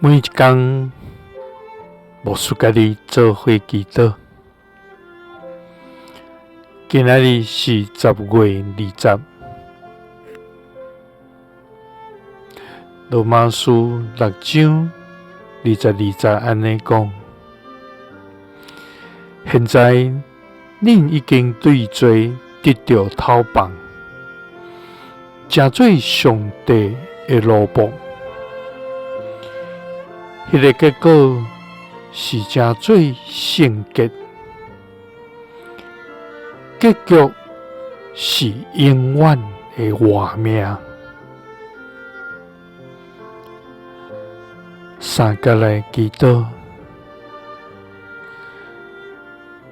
每一工，牧師佮你做伙祈禱。今仔日是10月20，羅馬書6章22節按呢講：現在恁已經對罪得著透放，成做上帝的奴僕。彼个結果是成做聖潔，結局是永遠的活命。三佮來祈禱，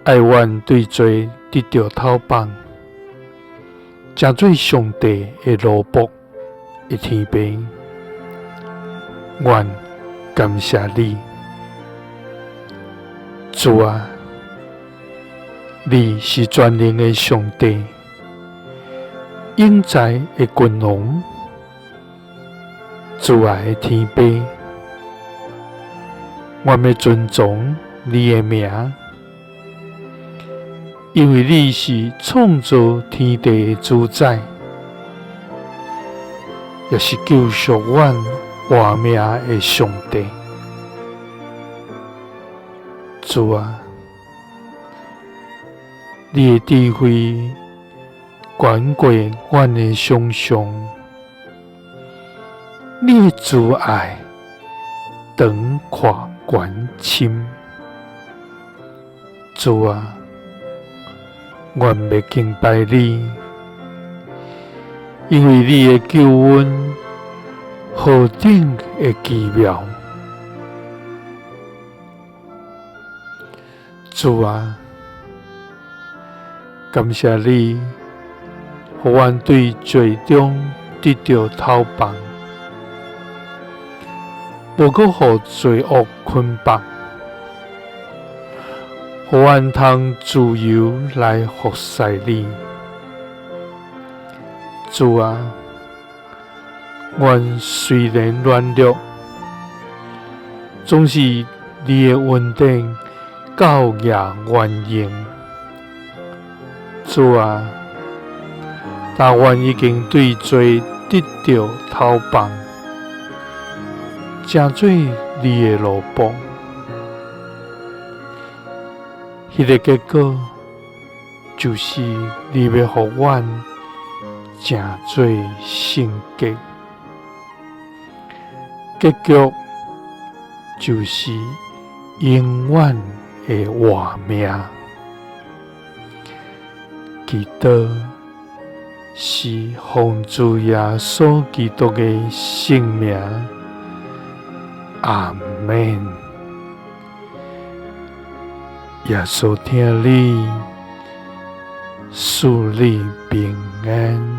愛阮對罪得著透放，成做上帝的奴僕的天父，阮感謝你，主啊，你是全能的上帝，永在的君王，慈愛的天父，阮欲尊崇你的名，因為你是創造天地的主宰，也是救贖阮活命的上帝。主啊，你的智慧懸過阮的想像，你的慈愛長闊懸深。主啊，阮欲敬拜你，因為你的救恩何等的奇妙。主啊，感謝你，予阮對罪中得著透放，無閣予罪惡捆綁，予阮通自由來服侍你。主啊，阮雖然軟弱，總是你的恩典夠額阮用。主啊，但阮已經對罪得著透放，成做你的奴僕，彼个結果就是你欲予阮成做聖潔，結局就是永遠的活命。祈禱是奉主耶穌基督的聖名，阿們。耶穌疼你，賜你平安。